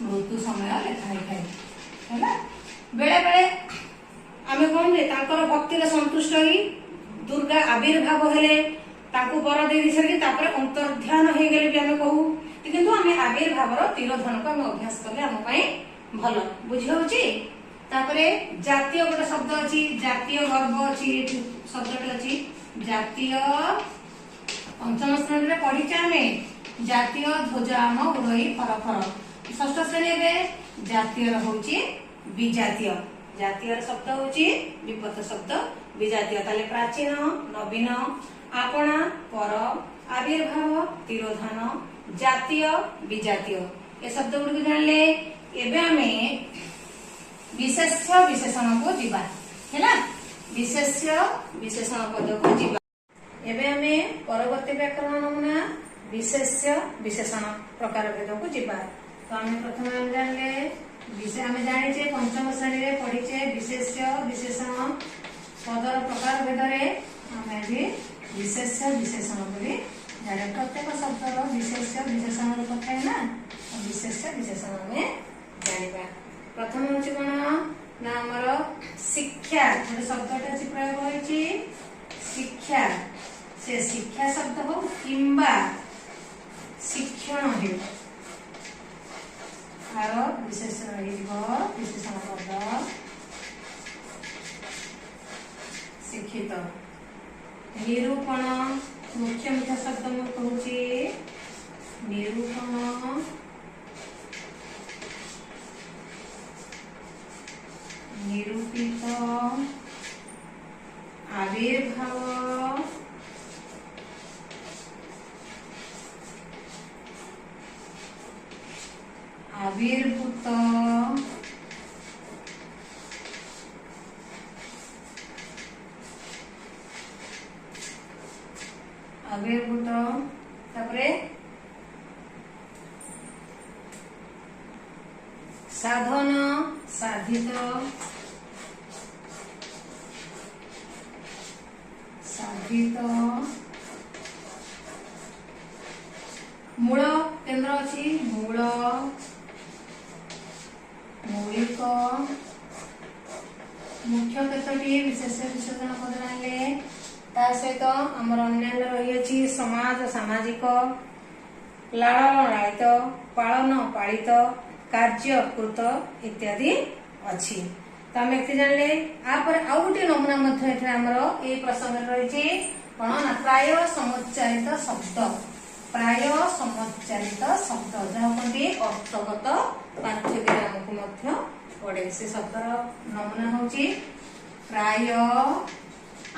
ମୃତ୍ୟୁ ସମୟ ଲେଖା ହେଇଥାଏ। ହେଲା, ବେଳେ ବେଳେ ଆମେ କଣ ହୁଏ, ତାଙ୍କର ଭକ୍ତିରେ ସନ୍ତୁଷ୍ଟ ହେଇ ଦୁର୍ଗା ଆବିର୍ଭାବ ହେଲେ, ତାଙ୍କୁ ବର ଦେଇ ସାରିକି ତାପରେ ଅନ୍ତର୍ଧ୍ୟାନ ହେଇଗଲେ ବି ଆମେ କହୁ। କିନ୍ତୁ ଆମେ ଆବିର୍ଭାବର ତିରୋଧାନକୁ ଆମେ ଅଭ୍ୟାସ କଲେ ଆମ ପାଇଁ ଭଲ। ବୁଝି ହଉଛି? ତାପରେ ଜାତୀୟ ଗୋଟେ ଶବ୍ଦ ଅଛି, ଜାତୀୟ ଗର୍ବ ଅଛି, ଏଠି ଶବ୍ଦଟେ ଅଛି ଜାତୀୟ। ପଞ୍ଚମ ଶ୍ରେଣୀରେ ପଢିଛେ ଆମେ, ଜାତୀୟ ଧ୍ୱଜ ଆମ ଉଡଇ ଫର ଫର। ଷଷ୍ଠ ଶ୍ରେଣୀ ଏବେ ଜାତୀୟର ହଉଛି ବିଜାତୀୟ। ଜାତୀୟର ଶବ୍ଦ ହଉଛି ବିପରୀତ ଶବ୍ଦ ବିଜାତୀୟ। ତାହେଲେ ପ୍ରାଚୀନ, ନବୀନ, ଆପଣା, ପର, ଆବିର୍ଭାବ, ତିରୋଧାନ, ଜାତୀୟ, ବିଜାତୀୟ, ଏ ଶବ୍ଦ ଗୁଡିକୁ ଜାଣିଲେ। ଏବେ ଆମେ ବିଶେଷ୍ୟ ବିଶେଷଣକୁ ଯିବା। ହେଲା, ବିଶେଷ୍ୟ ବିଶେଷଣ ପଦକୁ ଯିବା। ଏବେ ଆମେ ପରବର୍ତ୍ତୀ ବ୍ୟାକରଣ ନମୁନା ବିଶେଷ୍ୟ ବିଶେଷଣ ପ୍ରକାର ଭେଦକୁ ଯିବା। ତ ଆମେ ପ୍ରଥମେ ଆମେ ଜାଣିଲେ, ଆମେ ଜାଣିଛେ, ପଞ୍ଚମ ଶ୍ରେଣୀରେ ପଢିଛେ ବିଶେଷ୍ୟ ବିଶେଷଣ ପଦର ପ୍ରକାର ଭେଦରେ। ଆମେ ଆଜି ବିଶେଷ୍ୟ ବିଶେଷଣ ବୋଲି ଜାଣିବା। ପ୍ରତ୍ୟେକ ଶବ୍ଦର ବିଶେଷ୍ୟ ବିଶେଷଣ ରୂପ ଥାଏ ନା, ବିଶେଷ୍ୟ ବିଶେଷଣ ଆମେ ଜାଣିବା। ପ୍ରଥମ ହଉଛି କଣ ନା ଆମର ଶିକ୍ଷା। ଗୋଟେ ଶବ୍ଦଟା ଅଛି ପ୍ରୟୋଗ ହୋଇଛି ଶିକ୍ଷା। ସେ ଶିକ୍ଷା ଶବ୍ଦ ହଉ କିମ୍ବା ଶିକ୍ଷଣ ହେଉ, ତାର ବିଶେଷଣ ହେଇଯିବ ବିଶେଷଣ ପଦ ଶିକ୍ଷିତ। ନିରୂପଣ, ମୁଖ୍ୟ ମୁଖ୍ୟ ଶବ୍ଦ ମୁଁ କହୁଛି। ନିରୂପଣ, ନିରୂପିତ, ଆବିର୍ଭାବ, ଆବିର୍ଭୂତ, ଆବିର୍ଭୂତ। ତାପରେ ସାଧନ, ସାଧିତ, ସାଧିତ। ମୂଳ କେନ୍ଦ୍ର ଅଛି, ମୂଳ, ମୌଳିକ। ମୁଖ୍ୟ କେତୋଟି ବିଶେଷ ବିଶେଷଣ ପଦ ଜାଣିଲେ? ତା ସହିତ ଆମର ଅନ୍ୟାନ୍ୟ ରହିଅଛି ସମାଜ ସାମାଜିକ, ଲାଳନ ଲାଳିତ, ପାଳନ ପାଳିତ, କାର୍ଯ୍ୟ କୃତ ଇତ୍ୟାଦି ଅଛି। ତ ଆମେ ଏତେ ଜାଣିଲେ। ତାପରେ ଆଉ ଗୋଟିଏ ନମୁନା ମଧ୍ୟ ଏଥିରେ ଆମର ଏଇ ପ୍ରସଙ୍ଗରେ ରହିଛି। କଣ ନା ପ୍ରାୟ ସମୋଚ୍ଚାରିତ ଶବ୍ଦ। ପ୍ରାୟ ସମୋଚ୍ଚାରିତ ଶବ୍ଦ ଯାହା କୁହନ୍ତି ଅର୍ଥଗତ ପାର୍ଥକ୍ୟରେ ଆମକୁ ମଧ୍ୟ ପଡେ। ସେ ଶବ୍ଦର ନମୁନା ହଉଛି ପ୍ରାୟ।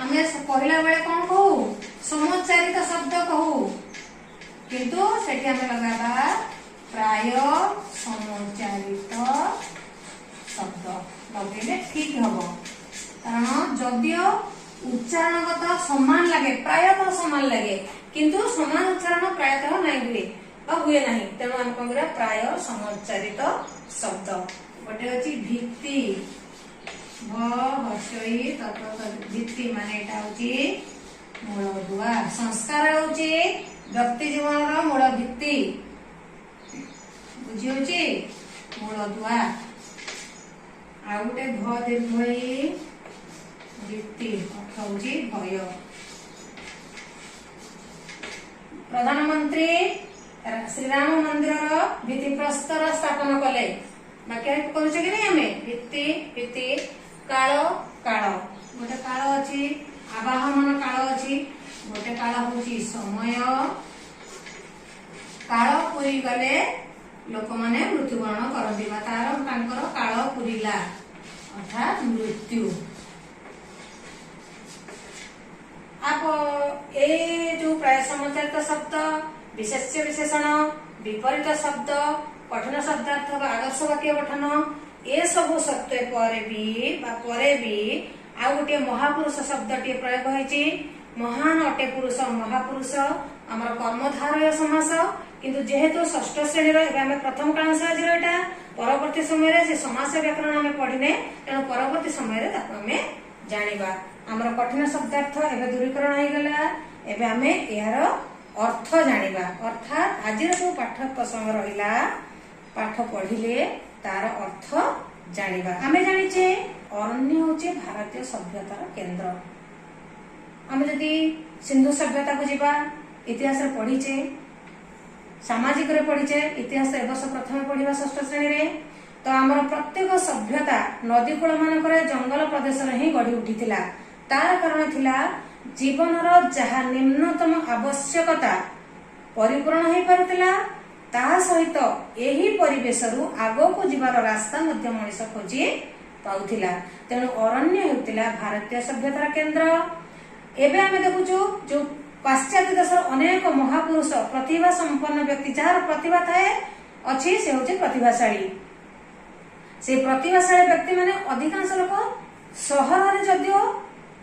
ଆମେ କହିଲା ବେଳେ କଣ କହୁ? ସମୋଚ୍ଚାରିତ ଶବ୍ଦ କହୁ, କିନ୍ତୁ ସେଠି ଆମେ ଲଗାଇବା ପ୍ରାୟ ସମୋଚ୍ଚାରିତ ଶବ୍ଦ ଲଗେଇଲେ ଠିକ ହବ। କାରଣ ଯଦିଓ ଉଚ୍ଚାରଣଗତ ସମାନ ଲାଗେ, ପ୍ରାୟତଃ ସମାନ ଲାଗେ, କିନ୍ତୁ ସମାନ ଉଚ୍ଚାରଣ ପ୍ରାୟତଃ ନାଇଁ ହୁଏ ବା ହୁଏ ନାହିଁ। ତେଣୁ ଆମେ କଣ କରିବା? ପ୍ରାୟ ସମୋଚ୍ଚାରିତ ଶବ୍ଦ। ଗୋଟେ ଅଛି ଭିତ୍ତି, ଭ ହର୍ଷଇ ଭିତ୍ତି, ମାନେ ଏଇଟା ହଉଛି ମୂଳଦୁଆ। ସଂସ୍କାର ହଉଛି ବ୍ୟକ୍ତି ଜୀବନର ମୂଳ ଭିତ୍ତି। ବୁଝି ହଉଛି? ମୂଳଦୁଆ। ଆଉ ଗୋଟେ ଭ ଦୀର୍ଘଇ ଭିତ୍ତି, ଅର୍ଥ ହଉଛି ଭୟ। ପ୍ରଧାନମନ୍ତ୍ରୀ ଶ୍ରୀରାମ ମନ୍ଦିରର ଭିତ୍ତିପ୍ରସ୍ତର ସ୍ଥାପନ କଲେ। ବାକ୍ୟ କରୁଛେ କି ନାଇଁ ଆମେ? ଭିତ୍ତି ଭିତ୍ତି। କାଳ କାଳ, ଗୋଟେ କାଳ ଅଛି ଆବାହମାନ କାଳ ଅଛି, ଗୋଟେ କାଳ ହଉଛି ସମୟ। କାଳ ପୁରି ଗଲେ ଲୋକମାନେ ମୃତ୍ୟୁବରଣ କରନ୍ତି ବା ତାର ତାଙ୍କର କାଳ ପୁରିଲା, ଅର୍ଥାତ୍ ମୃତ୍ୟୁ। ଆପ ଏଇ ଯୋଉ ପ୍ରାୟ ସମୋଚ୍ଚାରିତ ଶବ୍ଦ, ବିଶେଷ୍ୟ ବିଶେଷଣ, ବିପରୀତ ଶବ୍ଦ, କଠିନ ଶବ୍ଦାର୍ଥ ବା ଆଦର୍ଶ ବାକ୍ୟ ଗଠନ, ଏସବୁ ସତ୍ତ୍ୱେ ପରେ ବି ବା ପରେ ବି ଆଉ ଗୋଟିଏ ମହାପୁରୁଷ ଶବ୍ଦଟିଏ ପ୍ରୟୋଗ ହେଇଛି। ମହାନ ଅଟେ ପୁରୁଷ, ମହାପୁରୁଷ ଆମର କର୍ମଧାରୟ ସମାସ। କିନ୍ତୁ ଯେହେତୁ ଷଷ୍ଠ ଶ୍ରେଣୀର ଏବେ ଆମେ ପ୍ରଥମ କ୍ଲାସ ଆଜିର ଏଇଟା, ପରବର୍ତ୍ତୀ ସମୟରେ ସେ ସମାସ ବ୍ୟାକରଣ ଆମେ ପଢିନେ, ତେଣୁ ପରବର୍ତ୍ତୀ ସମୟରେ ତାକୁ ଆମେ ଜାଣିବା। ଆମର କଠିନ ଶବ୍ଦାର୍ଥ ଏବେ ଦୂରୀକରଣ ହେଇଗଲା। ଏବେ ଆମେ ଏହାର ଅର୍ଥ ଜାଣିବା। ଅର୍ଥାତ୍ ଆଜିର ଯୋଉ ପାଠ ପ୍ରସଙ୍ଗ ରହିଲା, ପାଠ ପଢିଲେ ତାର ଅର୍ଥ ଜାଣିବା। ଆମେ ଜାଣିଛେ ଅରଣ୍ୟ ହଉଛି ଭାରତୀୟ ସଭ୍ୟତାର କେନ୍ଦ୍ର। ଆମେ ଯଦି ସିନ୍ଧୁ ସଭ୍ୟତାକୁ ଯିବା, ଇତିହାସରେ ପଢିଛେ, ସାମାଜିକରେ ପଢିଛେ, ଇତିହାସ ଏ ବର୍ଷ ପ୍ରଥମେ ପଢିବା ଷଷ୍ଠ ଶ୍ରେଣୀରେ। ତ ଆମର ପ୍ରତ୍ୟେକ ସଭ୍ୟତା ନଦୀ କୂଳ ମାନଙ୍କରେ, ଜଙ୍ଗଲ ପ୍ରଦେଶରେ ହିଁ ଗଢି ଉଠିଥିଲା। ତାର କାରଣ ଥିଲା ଜୀବନର ଯାହା ନିମ୍ନତମ ଆବଶ୍ୟକତା ପରିପୂରଣ ହେଇପାରୁଥିଲା, ତା ସହିତ ଏହି ପରିବେଶରୁ ଆଗକୁ ଯିବାର ରାସ୍ତା ମଧ୍ୟ ମଣିଷ ଖୋଜି ପାଉଥିଲା। ତେଣୁ ଅରଣ୍ୟ ହେଉଥିଲା ଭାରତୀୟ ସଭ୍ୟତାର କେନ୍ଦ୍ର। ଏବେ ଆମେ ଦେଖୁଛୁ ଯୋଉ ପାଶ୍ଚାତ୍ୟ ଦେଶର ଅନେକ ମହାପୁରୁଷ, ପ୍ରତିଭା ସମ୍ପନ୍ନ ବ୍ୟକ୍ତି, ଯାହାର ପ୍ରତିଭା ଥାଏ ଅଛି ସେ ହଉଛି ପ୍ରତିଭାଶାଳୀ। ସେଇ ପ୍ରତିଭାଶାଳୀ ବ୍ୟକ୍ତି ମାନେ ଅଧିକାଂଶ ଲୋକ ସହରରେ ଯଦିଓ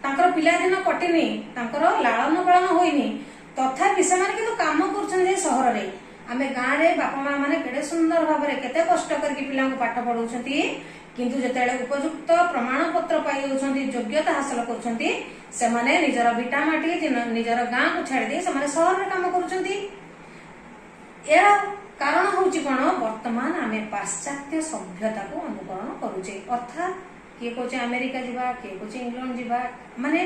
ତାଙ୍କର ପିଲାଦିନ କଟିନି, ତାଙ୍କର ଲାଳନ ପାଳନ ହୋଇନି, ତଥାପି ସେମାନେ କିନ୍ତୁ କାମ କରୁଛନ୍ତି ସହରରେ। ଆମେ ଗାଁରେ ବାପା ମା ମାନେ କେଡେ ସୁନ୍ଦର ଭାବରେ କେତେ କଷ୍ଟ କରିକି ପିଲାଙ୍କୁ ପାଠ ପଢଉଛନ୍ତି, କିନ୍ତୁ ଯେତେବେଳେ ଉପଯୁକ୍ତ ପ୍ରମାଣ ପତ୍ର ପାଇଯାଉଛନ୍ତି, ଯୋଗ୍ୟତା ହାସଲ କରୁଛନ୍ତି, ସେମାନେ ନିଜର ଭିଟାମାଟି, ନିଜର ଗାଁକୁ ଛାଡ଼ିଦେଇ ସେମାନେ ସହରରେ କାମ କରୁଛନ୍ତି। ଏହାର କାରଣ ହଉଛି କଣ? ବର୍ତ୍ତମାନ ଆମେ ପାଶ୍ଚାତ୍ୟ ସଭ୍ୟତାକୁ ଅନୁକରଣ କରୁଛେ। ଅର୍ଥାତ୍ କିଏ କହୁଛି ଆମେରିକା ଯିବା, କିଏ କହୁଛି ଇଂଲଣ୍ଡ ଯିବା, ମାନେ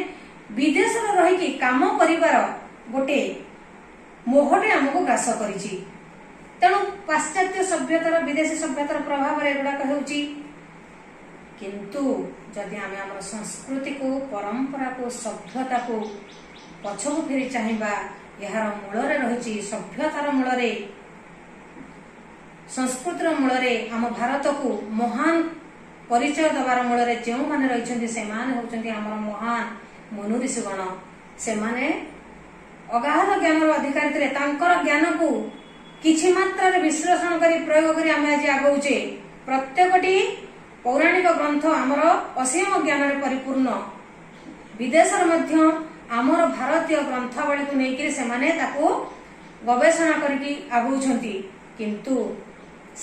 ବିଦେଶରେ ରହିକି କାମ କରିବାର ଗୋଟେ ମୋହଟେ ଆମକୁ ଗ୍ରାସ କରିଛି। ତେଣୁ ପାଶ୍ଚାତ୍ୟ ସଭ୍ୟତାର, ବିଦେଶୀ ସଭ୍ୟତାର ପ୍ରଭାବରେ ଏଗୁଡାକ ହେଉଛି। କିନ୍ତୁ ଯଦି ଆମେ ଆମର ସଂସ୍କୃତିକୁ, ପରମ୍ପରାକୁ, ସଭ୍ୟତାକୁ ପଛକୁ ଫେରି ଚାହିଁବା, ଏହାର ମୂଳରେ ରହିଛି, ସଭ୍ୟତାର ମୂଳରେ, ସଂସ୍କୃତିର ମୂଳରେ, ଆମ ଭାରତକୁ ମହାନ ପରିଚୟ ଦେବାର ମୂଳରେ ଯେଉଁମାନେ ରହିଛନ୍ତି, ସେମାନେ ହେଉଛନ୍ତି ଆମର ମହାନ ମୁନି ଋଷିଗଣ। ସେମାନେ ଅଗାଧ ଜ୍ଞାନର ଅଧିକାରୀ ଥିଲେ। ତାଙ୍କର ଜ୍ଞାନକୁ କିଛି ମାତ୍ରାରେ ବିଶ୍ଳେଷଣ କରି ପ୍ରୟୋଗ କରି ଆମେ ଆଜି ଆଗଉଛେ। ପ୍ରତ୍ୟେକଟି ପୌରାଣିକ ଗ୍ରନ୍ଥ ଆମର ଅସୀମ ଜ୍ଞାନରେ ପରିପୂର୍ଣ୍ଣ। ବିଦେଶରେ ମଧ୍ୟ ଆମର ଭାରତୀୟ ଗ୍ରନ୍ଥାବଳୀକୁ ନେଇକରି ସେମାନେ ତାକୁ ଗବେଷଣା କରିକି ଆଗଉଛନ୍ତି। କିନ୍ତୁ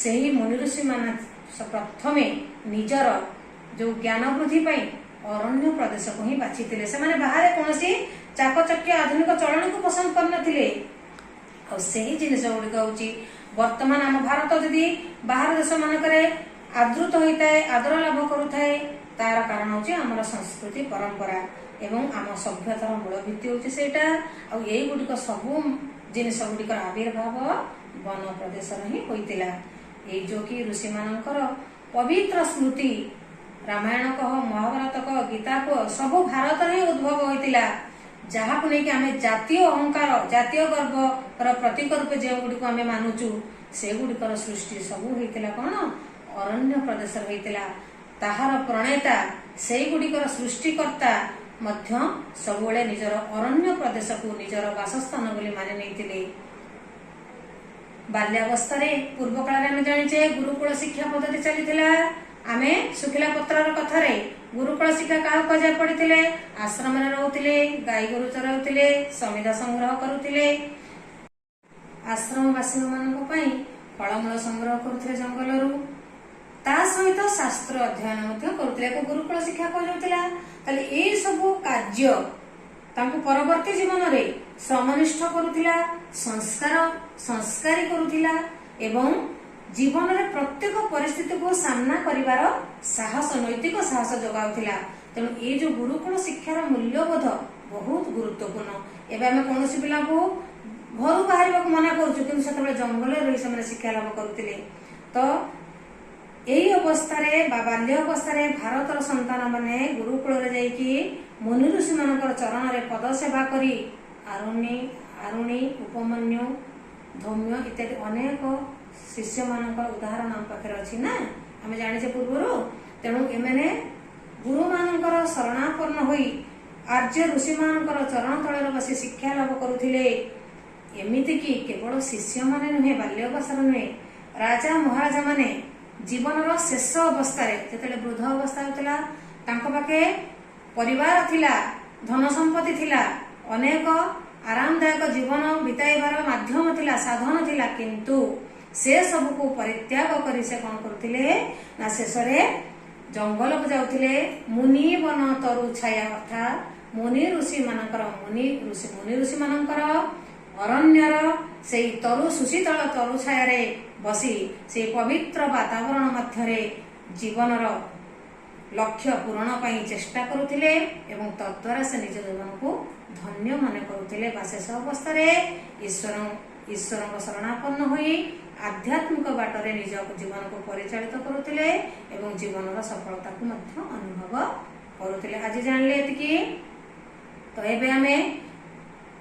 ସେହି ମୁନି ଋଷିମାନେ ପ୍ରଥମେ ନିଜର ଯୋଉ ଜ୍ଞାନ ବୃଦ୍ଧି ପାଇଁ ଅରଣ୍ୟ ପ୍ରଦେଶକୁ ହିଁ ବାଛିଥିଲେ। ସେମାନେ ବାହାରେ କୌଣସି ଚାକଚକ୍ୟ ଆଧୁନିକ ଚଳଣିକୁ ପସନ୍ଦ କରିନଥିଲେ। ଆଉ ସେହି ଜିନିଷ ଗୁଡିକ ହଉଛି ବର୍ତ୍ତମାନ ଆମ ଭାରତ ଯଦି ବାହାର ଦେଶ ମାନଙ୍କରେ ଆଦୃତ ହୋଇଥାଏ, ଆଦର ଲାଭ କରୁଥାଏ, ତାର କାରଣ ହଉଛି ଆମର ସଂସ୍କୃତି ପରମ୍ପରା। ଏବଂ ଆମ ସଭ୍ୟତାର ମୂଳ ଭିତ୍ତି ହେଉଛି ସେଇଟା। ଆଉ ଏଇଗୁଡ଼ିକ ସବୁ ଜିନିଷ ଗୁଡ଼ିକର ଆବିର୍ଭାବ ବନ ପ୍ରଦେଶରେ ହିଁ ହୋଇଥିଲା। ଏଇ ଯୋଉ କି ଋଷିମାନଙ୍କର ପବିତ୍ର ସ୍ମୃତି, ରାମାୟଣ କହ, ମହାଭାରତ କହ, ଗୀତା କୁହ, ସବୁ ଭାରତରେ ହିଁ ଉଦ୍ଭବ ହୋଇଥିଲା, ଯାହାକୁ ନେଇକି ଆମେ ଜାତୀୟ ଅହଙ୍କାର, ଜାତୀୟ ଗର୍ବର ପ୍ରତୀକ ରୂପେ ଯେଉଁଗୁଡ଼ିକୁ ଆମେ ମାନୁଛୁ, ସେଗୁଡ଼ିକର ସୃଷ୍ଟି ସବୁ ହେଇଥିଲା କଣ? ଅରଣ୍ୟ ପ୍ରଦେଶରେ ହେଇଥିଲା। ତାହାର ପ୍ରଣେତା, ସେଇଗୁଡ଼ିକର ସୃଷ୍ଟିକର୍ତ୍ତା ମଧ୍ୟ ସବୁବେଳେ ନିଜର ଅରଣ୍ୟ ପ୍ରଦେଶକୁ ନିଜର ବାସସ୍ଥାନ ବୋଲି ମାନି ନେଇଥିଲେ। ବାଲ୍ୟାବସ୍ଥାରେ, ପୂର୍ବ କାଳରେ ଆମେ ଜାଣିଛେ ଗୁରୁକୁଳ ଶିକ୍ଷା ପଦ୍ଧତି ଚାଲିଥିଲା। ଆମେ ଶୁଖିଲା ପତ୍ରର କଥାରେ ଗୁରୁକୁଳ ଶିକ୍ଷା କାହାକୁ କୁହାଯାଏ ପଢିଥିଲେ। ଆଶ୍ରମରେ ରହୁଥିଲେ, ଗାଈ ଗୋରୁ ଚରାଉଥିଲେ, ସମିଧା ସଂଗ୍ରହ କରୁଥିଲେ, ଆଶ୍ରମବାସୀ ମାନଙ୍କ ପାଇଁ ଫଳମୂଳ ସଂଗ୍ରହ କରୁଥିଲେ ଜଙ୍ଗଲରୁ, ତା ସହିତ ଶାସ୍ତ୍ର ଅଧ୍ୟୟନ ମଧ୍ୟ କରୁଥିଲେ। ଏହାକୁ ଗୁରୁକୁଳ ଶିକ୍ଷା କୁହାଯାଉଥିଲା। ତାହେଲେ ଏଇ ସବୁ କାର୍ଯ୍ୟ ତାଙ୍କୁ ପରବର୍ତ୍ତୀ ଜୀବନରେ ଶ୍ରମନିଷ୍ଠ କରୁଥିଲା, ସଂସ୍କାରୀ କରୁଥିଲା ଏବଂ ଜୀବନରେ ପ୍ରତ୍ୟେକ ପରିସ୍ଥିତିକୁ ସାମ୍ନା କରିବାର ସାହସ, ନୈତିକ ସାହସ ଯୋଗାଉଥିଲା। ତେଣୁ ଏଇ ଯୋଉ ଗୁରୁକୁଳ ଶିକ୍ଷାର ମୂଲ୍ୟବୋଧ ବହୁତ ଗୁରୁତ୍ୱପୂର୍ଣ୍ଣ। ଏବେ ଆମେ କୌଣସି ପିଲାଙ୍କୁ ଘରୁ ବାହାରିବାକୁ ମନା କରୁଛୁ, କିନ୍ତୁ ସେତେବେଳେ ଜଙ୍ଗଲରେ ରହି ସେମାନେ ଶିକ୍ଷା ଲାଭ କରୁଥିଲେ। ତ ଏଇ ଅବସ୍ଥାରେ ବା ବାଲ୍ୟ ଅବସ୍ଥାରେ ଭାରତର ସନ୍ତାନ ମାନେ ଗୁରୁକୁଳରେ ଯାଇକି ମୁନି ଋଷି ମାନଙ୍କର ଚରଣରେ ପଦ ସେବା କରି ଆରୁଣୀ, ଉପମନ୍ୟୁ, ଧୌମ୍ୟ ଇତ୍ୟାଦି ଅନେକ ଶିଷ୍ୟମାନଙ୍କର ଉଦାହରଣ ଆମ ପାଖରେ ଅଛି ନା, ଆମେ ଜାଣିଛେ ପୂର୍ବରୁ। ତେଣୁ ଏମାନେ ଗୁରୁମାନଙ୍କର ଶରଣାପନ୍ନ ହୋଇ ଆର୍ଯ୍ୟ ଋଷିମାନଙ୍କର ଚରଣ ତଳରେ ବସି ଶିକ୍ଷା ଲାଭ କରୁଥିଲେ। ଏମିତିକି କେବଳ ଶିଷ୍ୟମାନେ ନୁହେଁ, ବାଲ୍ୟ ଅବସ୍ଥାରେ ନୁହେଁ, ରାଜା ମହାରାଜା ମାନେ ଜୀବନର ଶେଷ ଅବସ୍ଥାରେ ଯେତେବେଳେ ବୃଦ୍ଧ ଅବସ୍ଥା ହେଉଥିଲା, ତାଙ୍କ ପାଖେ ପରିବାର ଥିଲା, ଧନ ସମ୍ପତ୍ତି ଥିଲା, ଅନେକ ଆରାମଦାୟକ ଜୀବନ ବିତାଇବାର ମାଧ୍ୟମ ଥିଲା, ସାଧନ ଥିଲା, କିନ୍ତୁ ସେ ସବୁକୁ ପରିତ୍ୟାଗ କରି ସେ କଣ କରୁଥିଲେ ନା ଶେଷରେ ଜଙ୍ଗଲକୁ ଯାଉଥିଲେ। ମୁନି ବନ ତରୁ ଛାୟା, ଅର୍ଥାତ୍ ମୁନି ଋଷି ମାନଙ୍କର ଅରଣ୍ୟର ସେଇ ତରୁ ସୁଶୀତଳ ତରୁ ଛାୟାରେ ବସି ସେଇ ପବିତ୍ର ବାତାବରଣ ମଧ୍ୟରେ ଜୀବନର ଲକ୍ଷ୍ୟ ପୂରଣ ପାଇଁ ଚେଷ୍ଟା କରୁଥିଲେ ଏବଂ ତଦ୍ୱାରା ସେ ନିଜ ଜୀବନକୁ ଧନ୍ୟ ମନେ କରୁଥିଲେ ବା ଶେଷ ଅବସ୍ଥାରେ ଈଶ୍ୱରଙ୍କ ଶରଣାପନ୍ନ ହୋଇ ଆଧ୍ୟାତ୍ମିକ ବାଟରେ ନିଜ ଜୀବନକୁ ପରିଚାଳିତ କରୁଥିଲେ ଏବଂ ଜୀବନର ସଫଳତାକୁ ମଧ୍ୟ ଅନୁଭବ କରୁଥିଲେ। ଆଜି ଜାଣିଲେ ଏତିକି। ତ ଏବେ ଆମେ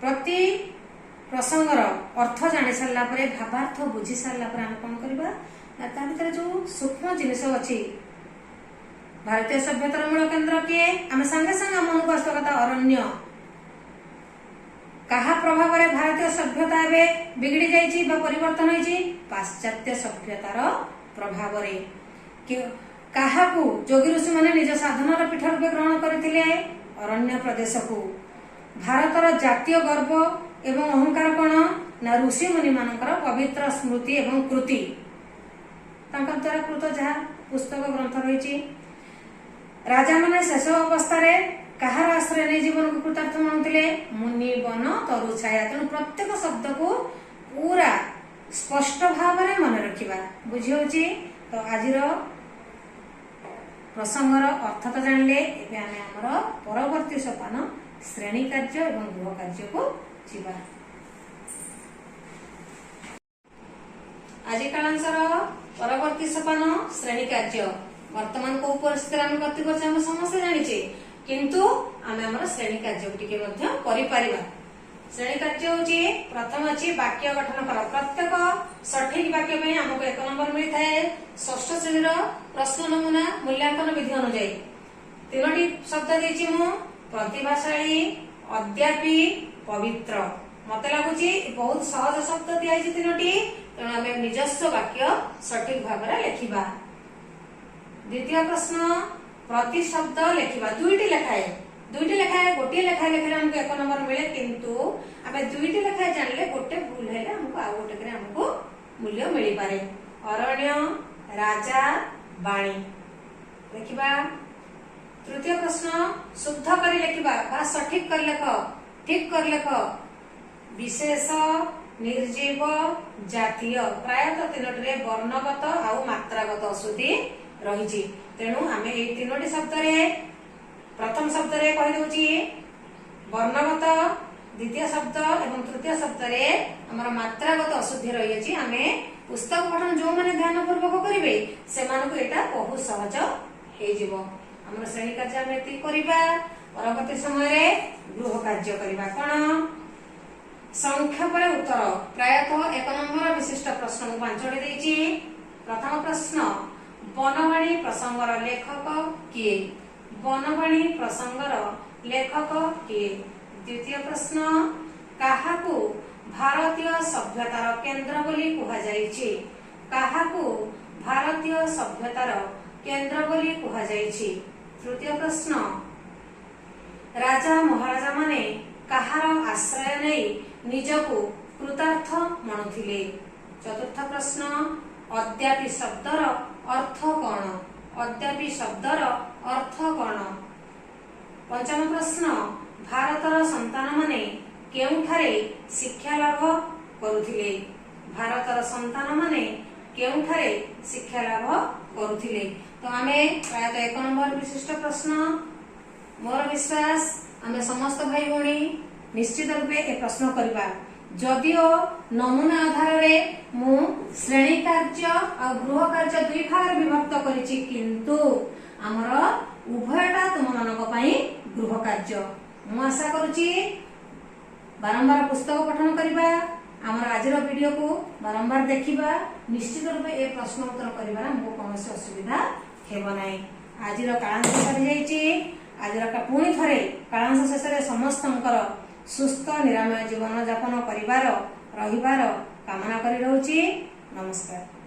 ପ୍ରତି ପ୍ରସଙ୍ଗର ଅର୍ଥ ଜାଣି ସାରିଲା ପରେ, ଭାବାର୍ଥ ବୁଝି ସାରିଲା ପରେ ଆମେ କଣ କରିବା ନା ତା ଭିତରେ ଯୋଉ ସୂକ୍ଷ୍ମ ଜିନିଷ ଅଛି, ଭାରତୀୟ ସଭ୍ୟତାର ମୂଳ କେନ୍ଦ୍ର କିଏ? ଆମେ ସାଙ୍ଗେ ସାଙ୍ଗେ ମନକୁ ଆସିବା କଥା ଅରଣ୍ୟ। କାହା ପ୍ରଭାବରେ ଭାରତୀୟ ସଭ୍ୟତା ଏବେ ବିଗିଡି ଯାଇଛି ବା ପରିବର୍ତ୍ତନ ହେଇଛି? ପାଶ୍ଚାତ୍ୟ ସଭ୍ୟତାର ପ୍ରଭାବରେ। କାହାକୁ ଯୋଗୀ ଋଷିମାନେ ନିଜ ସାଧନାର ପୀଠ ରୂପେ ଗ୍ରହଣ କରିଥିଲେ? ଅରଣ୍ୟ ପ୍ରଦେଶକୁ। ଭାରତର ଜାତୀୟ ଗର୍ବ ଏବଂ ଅହଙ୍କାର କଣ ନା ଋଷି ମୁନି ମାନଙ୍କର ପବିତ୍ର ସ୍ମୃତି ଏବଂ କୃତି, ତାଙ୍କ ଦ୍ୱାରା କୃତ ଯାହା ପୁସ୍ତକ ଗ୍ରନ୍ଥ ରହିଛି। ରାଜାମାନେ ଶେଷ ଅବସ୍ଥାରେ କାହାର ଆଶ୍ରୟ ନେଇ ଜୀବନକୁ କୃତାର୍ଥ ମଣୁଥିଲେ? ମୁନି ବନ ତରୁ ଛାୟା। ତେଣୁ ପ୍ରତ୍ୟେକ ଶବ୍ଦକୁ ପୁରା ସ୍ପଷ୍ଟ ଭାବରେ ମନେ ରଖିବା। ବୁଝି ହଉଛି ତ? ଆଜିର ପ୍ରସଙ୍ଗର ଅର୍ଥ ତ ଜାଣିଲେ। ଏବେ ଆମେ ଆମର ପରବର୍ତ୍ତୀ ସୋପାନ ଶ୍ରେଣୀ କାର୍ଯ୍ୟ ଏବଂ ଗୃହ କାର୍ଯ୍ୟକୁ ଯିବା। ଆଜି କାଳାଂଶର ପରବର୍ତ୍ତୀ ସୋପାନ ଶ୍ରେଣୀ କାର୍ଯ୍ୟ। ବର୍ତ୍ତମାନ କୋଉ ପରିସ୍ଥିତିରେ ଆମେ ଗତି କରୁଛେ ଆମେ ସମସ୍ତେ ଜାଣିଛେ, କିନ୍ତୁ ଆମେ ଆମର ଶ୍ରେଣୀ କାର୍ଯ୍ୟକୁ ଟିକେ ମଧ୍ୟ କରିପାରିବା। ଶ୍ରେଣୀ କାର୍ଯ୍ୟ ହଉଛି, ପ୍ରଥମ ଅଛି ବାକ୍ୟ ଗଠନ କର। ପ୍ରତ୍ୟେକ ସଠିକ ବାକ୍ୟ ପାଇଁ ଆମକୁ 1 ନମ୍ବର ମିଳିଥାଏ। ଷଷ୍ଠ ଶ୍ରେଣୀର ପ୍ରଶ୍ନ ନମୁନା ମୂଲ୍ୟାଙ୍କନ ବିଧି ଅନୁଯାୟୀ 3ଟି ଶବ୍ଦ ଦେଇଛି ମୁଁ, ପ୍ରତିଭାଶାଳୀ, ଅଦ୍ୟାପି, ପବିତ୍ର। ମତେ ଲାଗୁଛି ବହୁତ ସହଜ ଶବ୍ଦ ଦିଆଯାଇଛି 3ଟି, ତେଣୁ ଆମେ ନିଜସ୍ୱ ବାକ୍ୟ ସଠିକ ଭାବରେ ଲେଖିବା। ଦ୍ୱିତୀୟ ପ୍ରଶ୍ନ ପ୍ରତିଶବ୍ଦ ଲେଖିବା। ଦୁଇଟି ଲେଖାଏ, ଗୋଟିଏ ଲେଖାଏ ଲେଖିଲେ ଆମକୁ 1 ନମ୍ବର ମିଳେ, କିନ୍ତୁ ଆମେ 2ଟି ଲେଖାଏ ଜାଣିଲେ ଗୋଟେ ଭୁଲ ହେଲେ ଆମକୁ ଆଉ ଗୋଟେକରେ ଆମକୁ ମୂଲ୍ୟ ମିଳିପାରେ। ଅରଣ୍ୟ, ରାଜା, ବାଣୀ ଲେଖିବା। ତୃତୀୟ ପ୍ରଶ୍ନ ଶୁଦ୍ଧ କରି ଲେଖିବା ବା ସଠିକ କରି ଲେଖ, ଠିକ କରି ଲେଖ। ବିଶେଷ, ନିର୍ଜୀବ, ଜାତୀୟ। ପ୍ରାୟତଃ 3ଟିରେ ବର୍ଣ୍ଣଗତ ଆଉ ମାତ୍ରାଗତ ଅଶୁଦ୍ଧି ରହିଛି, ତେଣୁ ଆମେ ଏଇ 3ଟି ଶବ୍ଦରେ ପ୍ରଥମ ଶବ୍ଦରେ କହିଦେଉଛି ବର୍ଣ୍ଣଗତ, ଦ୍ୱିତୀୟ ଶବ୍ଦ ଏବଂ ତୃତୀୟ ଶବ୍ଦରେ ଆମର ମାତ୍ରାଗତ ଅଶୁଦ୍ଧି ରହିଅଛି। ଆମେ ପୁସ୍ତକ ପଠନ ଯୋଉମାନେ ଧ୍ୟାନ ପୂର୍ବକ କରିବେ, ସେମାନଙ୍କୁ ଏଇଟା ବହୁତ ସହଜ ହେଇଯିବ। ଆମର ଶ୍ରେଣୀ କାର୍ଯ୍ୟ ଆମେ ଏତିକି କରିବା। ପରବର୍ତ୍ତୀ ସମୟରେ ଗୃହ କାର୍ଯ୍ୟ କରିବା। କଣ? ସଂକ୍ଷେପରେ ଉତ୍ତର। ପ୍ରାୟତଃ 1 ନମ୍ବର ବିଶିଷ୍ଟ ପ୍ରଶ୍ନ ମୁଁ 5ଟି ଦେଇଛି। ପ୍ରଥମ ପ୍ରଶ୍ନ, ବନବାଣୀ ପ୍ରସଙ୍ଗର ଲେଖକ କିଏ? ବନବାଣୀ ପ୍ରସଙ୍ଗର ଲେଖକ କିଏ? ଦ୍ୱିତୀୟ ପ୍ରଶ୍ନ, କାହାକୁ ଭାରତୀୟ ସଭ୍ୟତାର କେନ୍ଦ୍ର ବୋଲି କୁହାଯାଇଛି? କାହାକୁ ଭାରତୀୟ ସଭ୍ୟତାର କେନ୍ଦ୍ର ବୋଲି କୁହାଯାଇଛି? ତୃତୀୟ ପ୍ରଶ୍ନ, ରାଜା ମହାରାଜା ମାନେ କାହାର ଆଶ୍ରୟ ନେଇ ନିଜକୁ କୃତାର୍ଥ ମଣୁଥିଲେ? ଚତୁର୍ଥ ପ୍ରଶ୍ନ, ଅଦ୍ୟାପି ଶବ୍ଦର ଅର୍ଥ କଣ? ଅଦ୍ୟାପି ଶବ୍ଦର ଅର୍ଥ କଣ? ପଞ୍ଚମ ପ୍ରଶ୍ନ, ଭାରତର ସନ୍ତାନମାନେ କେଉଁଠାରେ ଶିକ୍ଷା ଲାଭ କରୁଥିଲେ? ଭାରତର ସନ୍ତାନମାନେ କେଉଁଠାରେ ଶିକ୍ଷା ଲାଭ କରୁଥିଲେ? ତ ଆମେ ପ୍ରାୟତଃ 1 ନମ୍ବର ବିଶିଷ୍ଟ ପ୍ରଶ୍ନ, ମୋର ବିଶ୍ୱାସ ଆମେ ସମସ୍ତ ଭାଇ ଭଉଣୀ ନିଶ୍ଚିତ ରୂପେ ଏ ପ୍ରଶ୍ନ କରିବା। ଯଦିଓ ନମୁନା ଆଧାରରେ ମୁଁ ଶ୍ରେଣୀ କାର୍ଯ୍ୟ ଆଉ ଗୃହ କାର୍ଯ୍ୟ ଦୁଇ ଭାଗରେ ବିଭକ୍ତ କରିଛି, କିନ୍ତୁ ଆମର ଉଭୟଟା ତୁମମାନଙ୍କ ପାଇଁ ଗୃହ କାର୍ଯ୍ୟ। ମୁଁ ଆଶା କରୁଛି ବାରମ୍ବାର ପୁସ୍ତକ ପଠନ କରିବା, ଆମର ଆଜିର ଭିଡିଓକୁ ବାରମ୍ବାର ଦେଖିବା, ନିଶ୍ଚିତ ରୂପେ ଏ ପ୍ରଶ୍ନ ଉତ୍ତର କରିବାରେ ଆମକୁ କୌଣସି ଅସୁବିଧା ହେବ ନାହିଁ। ଆଜିର କାଳାଂଶ ସରିଯାଇଛି। ଆଜିର ପୁଣି ଥରେ କାଳାଂଶ ଶେଷରେ ସମସ୍ତଙ୍କର ସୁସ୍ଥ ନିରାମୟ ଜୀବନ ଯାପନ କରିବାର ରହିବାର କାମନା କରି ରହୁଛି। ନମସ୍କାର।